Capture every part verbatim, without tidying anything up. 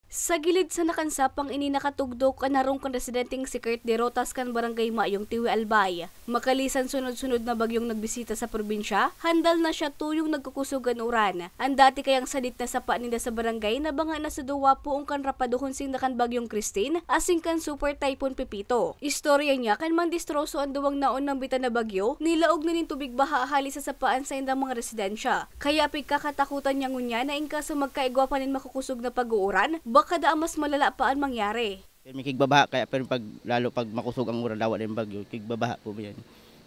Sa gilid sana kan sapang ini nakatugdok an harong kan residenteng si Kurt Derotas kan Barangay Mayong, Tiwi, Albay. Makalisan sunod-sunod na bagyong nagbisita sa probinsya, handal na siya tuyong nagkukusog an uran. An dati kayang sadit na sapa ninda sa barangay nabanga na sa duwa poon kan rapaduhon sinda kan Bagyong Christine asin kan Super Typhoon Pepito. Istorya niya, kan mandistroso an duwang naon nambitan na bagyo, nilaog na nin tubig baha hali sa sapa an saindang mga residensya. Kaya pigkakatakutan niya ngunyan na in kaso magkaigwa pa nin makukusog na pag-uuran, baka daa mas malala pa an mangyari. Pero may kigbabaha, kaya pero pag, lalo pag makusog ang uran, lawa na yung bagyo, kigbabaha po yan.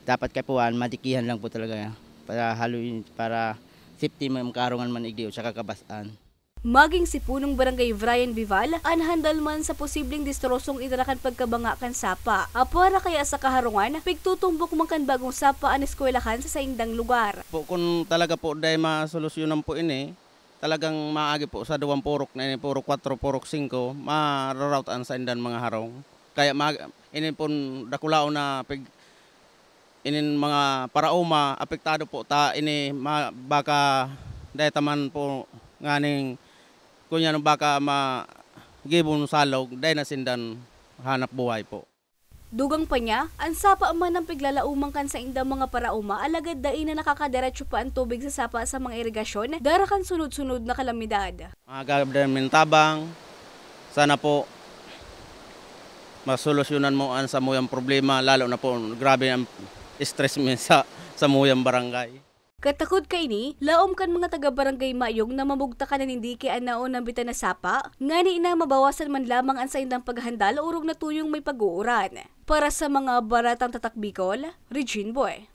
Dapat kaya po, ah, madikihan lang po talaga para haloy-, para safety man, kaarungan man igdi o saka kabasan. Maging si Punong Barangay Brian Vival an handal man sa posibleng destrosong idara kan pagkabanga kan sapa. Apwera kaya sa kaharungan, pigtutumbok man kan bagong sapa an eskwelahan sa saindang lugar. Po, kung talaga po dai masolusyonan po ini, talagang maagi po sa duwang purok na ini, purok kwatro, purok singko, mararout an saindan mga harong. Kaya mag-, ini pon dakulaon na pig-, inin mga paraoma, apektado po ta ini ma-, baka dai ta man po nganing kun yan baka magibon salog, dai na sindan hanap buhay po. Dugang pa niya, an sapa man ang piglalaoman kan saindang mga paraoma, alagad dai na nakakadiretso pa an tubig sa sapa sa mga irigasyon, dara kan sunod-sunod na kalamidad. Mga gabdan mintabang, sana po masolusyonan mo an samuyang problema, lalo na po grabe ang stress mi sa samuyang barangay. Katakod kaini, laom kan mga taga-Barangay Mayong na mabugtakan na nin dike an naon nambitan na sapa, ngani na mabawasan man lamang an saindang paghandal orog na tuyong may pag-uuran. Para sa mga Baratang Tatak Bicol, Regine Boy.